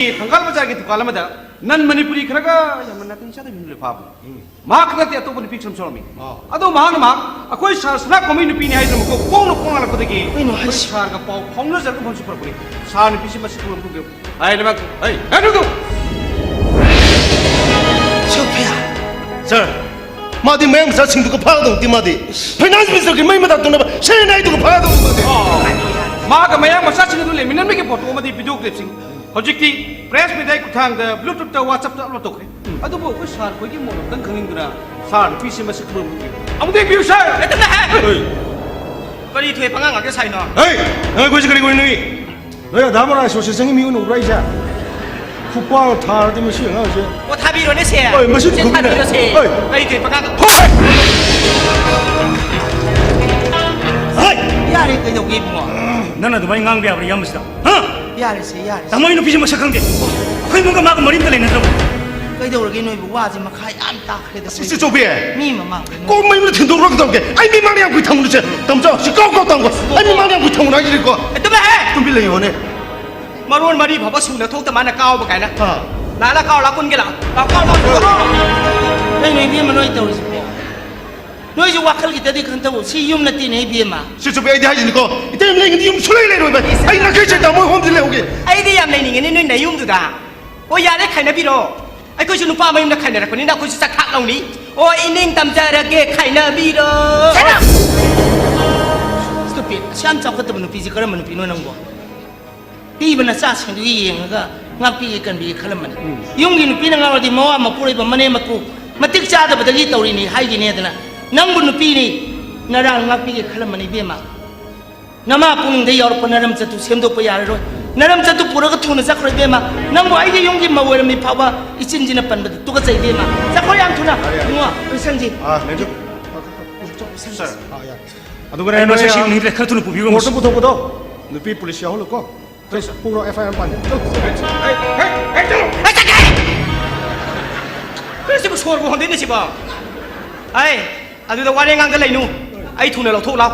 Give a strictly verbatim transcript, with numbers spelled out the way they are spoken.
ꯊꯪꯒꯥꯜ ꯕꯖꯥꯔꯒꯤ ꯗꯨꯀꯥꯟ ꯑꯃꯗ ꯅꯟ ꯃꯅꯤꯄꯨꯔꯤ ꯈꯔꯒ ꯌꯥꯝꯅ ꯅꯥꯇꯩ ꯆꯥꯗꯕ ꯃꯤ ꯑꯃ ꯂꯩ ꯐꯥꯕꯅꯤ꯫ ꯃꯍꯥꯛ ꯅꯠꯇꯦ, ꯑꯇꯣꯞꯄ ꯅꯨꯄꯤ ꯈꯔꯁꯨ ꯌꯥꯎꯔꯝꯃꯤ꯫ ꯑꯥ꯫ ꯑꯗꯣ ꯃꯍꯥꯛꯅ ꯃꯍꯥꯛ ꯑꯩꯈꯣꯏ ꯁꯥꯔ ꯁꯅꯥ ꯀꯣꯃꯩ ꯅꯨꯄꯤꯅꯤ ꯍꯥꯏꯗꯅ ꯃꯈꯣꯡ ꯄꯣꯡꯅ ꯄꯣꯡ ꯂꯥꯛꯄꯗꯒꯤ ꯀꯩꯅꯣ ꯑꯩꯈꯣꯏ ꯍꯥꯏꯁꯤ? ꯁꯥꯔꯒ ꯄꯥꯎ ꯐꯥꯎꯅꯖꯔꯒ ꯐꯣꯟꯁꯨ ꯄꯨꯔꯛꯄꯅꯤ꯫ ꯁꯥꯔ ꯅꯨꯄꯤꯁꯤ ꯃꯁꯤ ꯈꯪꯕꯤꯌꯨ꯫ ꯍꯥꯏ ꯅꯃꯛ, ꯍꯩ, ꯍꯥꯏ ꯅꯨꯗꯨ! ꯁꯣꯐꯤꯌꯥ! ꯁꯥꯔ, ꯃꯥꯗꯤ ꯃꯌꯥꯡ ꯃꯆꯥꯁꯤꯡꯗꯨꯒ ꯐꯥꯒꯗꯧ ꯅꯠꯇꯦ, ꯃꯥꯗꯤ ꯐꯥꯏꯅꯥꯟꯁ ꯃꯤꯅꯤꯁꯇꯔꯒꯤ ꯃꯩ ꯃꯅꯥꯛꯇ ꯅꯕ ꯁꯦꯟ ꯍꯥꯏꯗꯨꯒ ꯐꯥꯒꯗꯧ ꯅꯠꯇꯦ꯫ ꯃꯥꯒ ꯃꯌꯥꯡ ꯃꯆꯥꯁꯤꯡ ꯑꯗꯨ ꯂꯩꯃꯤꯟꯅꯕꯒꯤ ꯐꯣꯇꯣ ꯑꯃꯗꯤ ꯚꯤꯗꯤꯑꯣ ꯀ꯭ꯂꯤꯞꯁꯤꯡ ꯍꯧꯖꯤꯛꯇꯤ ꯄ꯭ꯔꯦꯁ ꯃꯤꯗꯤꯌꯥꯒꯤ ꯈꯨꯠꯊꯥꯡꯗ ꯕ꯭ꯂꯨꯇꯨꯠꯇ, ꯋꯥꯆꯞꯇ ꯑꯞꯂꯣꯗ ꯇꯧꯈ꯭ꯔꯦ꯫ ꯑꯗꯨꯕꯨ ꯑꯩꯈꯣꯏ ꯁꯥꯔ ꯈꯣꯏꯒꯤ ꯃꯣꯠ ꯑꯝꯇꯪ ꯈꯪꯅꯤꯡꯗꯨꯅ ꯁꯥꯔ ꯅꯨꯄꯤꯁꯤ ꯃꯁꯛ ꯈꯪꯕ ꯑꯃ ꯎꯠꯄꯤꯌꯨ꯫ ꯑꯃꯨꯛꯇ ꯌꯦꯡꯕꯤꯌꯨ ꯁꯥꯔ! ꯅꯠꯇꯅ ꯍꯦ! ꯍꯣꯏ꯫ ꯀꯔꯤ ꯊꯣꯏ ꯄꯉꯥꯡ ꯉꯥꯛꯇ ꯁꯥꯏꯅꯣ? ꯍꯩ! ꯅꯪ ꯑꯩꯈꯣꯏꯁꯦ ꯀꯔꯤ ꯑꯣꯏꯅ ꯎꯏ? ꯅꯣꯏ ꯑꯙꯥ ꯃꯣꯔꯥ ꯑꯦꯁꯣꯁꯤꯌꯦꯁꯟꯒꯤ ꯃꯤ ꯑꯣꯏꯅ ꯎꯕ꯭ꯔꯥ ꯑꯩꯁꯦ? ꯈꯨꯄꯥꯛꯅ ꯊꯥꯔꯗꯤ ꯃꯁꯤ ꯑꯉꯥꯡꯁꯦ꯫ ꯑꯣ, ꯊꯥꯕꯤꯔꯣꯅꯦ ꯁꯦ꯫ ꯍꯣꯏ, ꯃꯁꯤ ꯁꯦ, ꯈꯨꯟꯗꯨꯅꯦ꯫ ꯊꯥꯕꯤꯔꯣ ꯁꯦ꯫ ꯍꯣꯏ꯫ ꯀꯔꯤ ꯊꯣꯏ ꯄꯉꯥꯡ? ꯍꯣꯏ! ꯍꯣꯏ! ꯌꯥꯔꯦ, ꯀꯩꯗꯧꯒꯦ ꯏꯕꯨꯡꯉꯣ? ꯅꯪꯅ ꯑꯗꯨꯃꯥꯏꯅ ꯉꯥꯡꯕ ꯌꯥꯕ꯭ꯔꯥ ꯏꯌꯥꯝꯕꯁꯤꯗ? ꯍꯥ? ꯌꯥꯔꯦꯁꯦ, ꯌꯥꯔꯦꯁꯦ꯫ ꯇꯥꯃꯣ, ꯑꯩ ꯅꯨꯄꯤꯁꯦ ꯃꯁꯛ ꯈꯪꯗꯦ꯫ ꯑꯩꯈꯣꯏ ꯏꯃꯨꯡꯒ ꯃꯥꯒ ꯃꯔꯤ ꯑꯝꯇ ꯂꯩꯅꯗ꯭ꯔꯕ? ꯀꯩꯗꯧꯔꯒꯦ ꯅꯣꯏꯕꯨ? ꯋꯥꯁꯦ ꯃꯈꯥ ꯌꯥꯝ ꯇꯥꯈ꯭ꯔꯦꯗ꯫ ꯁꯤ ꯆꯧꯕꯤ! ꯃꯤ ꯃꯃꯥꯡꯗ ꯅꯣꯏ ꯀꯣꯛ ꯃꯩ ꯑꯃꯗ ꯊꯤꯟꯗꯣꯛꯈ꯭ꯔꯒ ꯇꯧꯒꯦ꯫ ꯑꯩ ꯃꯤ ꯃꯥꯡꯗ ꯌꯥꯝ ꯀꯨꯏ ꯊꯝꯒꯅꯨꯁꯦ꯫ ꯇꯝꯆꯧ, ꯁꯤ ꯀꯥꯎ ꯀꯥꯎ ꯇꯝꯒꯣ꯫ ꯑꯩ ꯃꯤ ꯃꯥꯡꯗ ꯌꯥꯝ ꯀꯨꯏ ꯊꯝꯒꯅꯨ ꯍꯥꯏꯁꯤꯅꯤꯀꯣ꯫ ꯑꯗꯨꯝ ꯍꯦ! ꯇꯨꯝꯕꯤ ꯂꯩꯌꯣꯅꯦ꯫ ꯃꯔꯣꯟ ꯃꯔꯤ ꯐꯥꯎꯕ ꯁꯨꯅ ꯊꯣꯛꯇ ꯃꯥꯅ ꯀꯥꯎꯕ ꯀꯥꯏꯅ꯫ ꯑꯥ꯫ ꯂꯥꯛꯑꯣ, ꯂꯥꯛꯑꯣ, ꯀꯥꯎ, ꯂꯥꯛꯑꯣ, ꯀꯨꯟꯒꯤ ꯂꯥꯛꯑꯣ꯫ ꯂꯥꯛꯑꯣ, ꯀꯥꯎ, ꯂꯥꯛꯑꯣ, ꯂꯥꯛꯑꯣ꯫ ꯀꯩꯅꯣ ꯏꯕꯦꯝꯃ ꯅꯣꯏ ꯇꯧꯔꯤꯁꯤꯕꯣ? ꯅꯣꯏꯁꯨ ꯋꯥꯈꯜ ꯈꯤꯇꯗꯤ ꯈꯟꯊꯧ꯫ ꯁꯤ ꯌꯨꯝ ꯅꯠꯇꯦꯅꯦ ꯏꯕꯦꯝꯃ꯫ ꯁꯤ ꯆꯨꯞꯄꯤ, ꯑꯩꯗꯤ ꯍꯥꯏꯁꯤꯅꯤꯀꯣ꯫ ꯏꯇꯩ ꯂꯩꯒꯗꯤ ꯌꯨꯝ ꯁꯨꯡꯂꯩ ꯂꯩꯔꯣꯏꯕ꯫ ꯑꯩ ꯅꯥꯈꯩ ꯆꯩ ꯇꯥꯃꯣ ꯍꯣꯝꯗ ꯂꯩꯍꯧꯒꯦ꯫ ꯑꯩꯗꯤ ꯌꯥꯝ ꯂꯩꯅꯤꯡꯉꯤꯅꯦ ꯅꯣꯏ ꯅꯌꯨꯝꯗꯨꯗ꯫ ꯑꯣ, ꯌꯥꯔꯦ, ꯈꯥꯏꯅꯕꯤꯔꯣ꯫ ꯑꯩꯈꯣꯏꯁꯨ ꯅꯨꯄꯥ ꯃꯌꯨꯝꯗ ꯈꯥꯏꯅꯔꯛꯄꯅꯤꯅ ꯑꯩꯈꯣꯏꯁꯨ ꯆꯥꯛꯈꯥꯛ ꯂꯧꯅꯤ꯫ ꯑꯣ, ꯏꯅꯤꯡ ꯇꯝꯖꯔꯒꯦ, ꯈꯥꯏꯅꯕꯤꯔꯣ꯫ Shut up! Stupid! ꯑꯁꯨꯛ ꯌꯥꯝ ꯆꯥꯎꯈꯠꯇꯕ ꯅꯨꯄꯤꯁꯤ ꯀꯔꯝꯕ ꯅꯨꯄꯤꯅꯣ ꯅꯪꯕꯣ? ꯄꯤꯕ ꯅꯆꯥꯁꯤꯡꯗꯨꯒꯤ ꯌꯦꯡꯉꯒ ꯉꯥꯛꯄꯤꯒꯦ ꯀꯟꯕꯤꯒꯦ ꯈꯜꯂꯝꯕꯅꯤ꯫ ꯎꯝ꯫ ꯌꯨꯝꯒꯤ ꯅꯨꯄꯤꯅ ꯉꯥꯎꯔꯗꯤ ꯃꯋꯥ ꯃꯄꯨꯔꯣꯏꯕ ꯃꯅꯦꯝ ꯃꯀꯨ ꯃꯇꯤꯛ ꯆꯥꯗꯕꯗꯒꯤ ꯇꯧꯔꯤꯅꯤ ꯍꯥꯏꯈꯤꯅꯦꯗꯅ ꯅꯪꯕꯨ ꯅꯨꯄꯤꯅꯤ ꯅꯔꯥꯜ ꯉꯥꯛꯄꯤꯒꯦ ꯈꯜꯂꯝꯕꯅꯤ ꯏꯕꯦꯝꯃ꯫ ꯅꯃꯥ ꯄꯨꯛꯅꯨꯡꯗ ꯌꯥꯎꯔꯛꯄ ꯅꯔꯝ ꯆꯠꯇꯨ ꯁꯦꯝꯗꯣꯛꯄ ꯌꯥꯔꯔꯣꯏ꯫ ꯅꯔꯝ ꯆꯠꯇꯨ ꯄꯨꯔꯒ ꯊꯨꯅ ꯆꯠꯈ꯭ꯔꯣ ꯏꯕꯦꯝꯃ꯫ ꯅꯪꯕꯨ ꯑꯩꯒꯤ ꯌꯨꯝꯒꯤ ꯃꯧ ꯑꯣꯏꯔꯝꯃꯤ ꯐꯥꯎꯕ ꯏꯆꯤꯟꯁꯤꯅ ꯄꯟꯕꯗ ꯇꯨꯀꯠꯆꯩ ꯏꯕꯦꯝꯃ꯫ ꯆꯠꯈ꯭ꯔꯣ ꯌꯥꯝ ꯊꯨꯅ꯫ ꯌꯥꯔꯦ, ꯌꯥꯔꯦ꯫ ꯏꯕꯨꯡꯉꯣ, ꯂꯣꯏꯁꯪꯁꯤ꯫ ꯑꯥ, ꯃꯦꯝꯁꯨ꯫ ꯁꯥꯔ꯫ ꯑꯥ, ꯌꯥꯔꯦ꯫ ꯑꯗꯨꯒꯅꯦ ꯑꯩ ꯃꯁꯛ ꯅꯣꯏ ꯁꯤ ꯎꯅꯤꯡꯗ꯭ꯔꯦ, ꯈꯔ ꯊꯨꯅ ꯄꯨꯕꯤꯔꯣ꯫ ꯀꯣꯔꯠꯇ ꯄꯨꯊꯣꯛꯄꯗꯣ ꯅꯨꯄꯤ ꯄꯨꯂꯤꯁ ꯌꯥꯎꯍꯜꯂꯨꯀꯣ꯫ ꯄꯨꯂꯤꯁ ꯄꯨꯔꯣ, ꯑꯦꯐ ꯑꯥꯏ ꯑꯥꯔ ꯄꯥꯟꯒꯦ꯫ ꯆꯠꯂꯣ꯫ ꯍꯦ, ꯍꯦ, ꯍꯦ, ꯆꯠꯂꯣ꯫ ꯍꯦ, ꯆꯠꯀꯦ! ꯁꯤꯕꯨ ꯁꯣꯔꯕꯨ ꯍꯣꯟꯗꯣꯏꯅꯦ ꯁꯤꯕꯣ꯫ ꯑꯩ ꯑꯗꯨꯗ ꯋꯥꯔꯦꯡ ꯉꯥꯡꯗ ꯂꯩꯅꯨ꯫ ꯑꯩ ꯊꯨꯅ ꯂꯧꯊꯣꯛ ꯂꯥꯎ꯫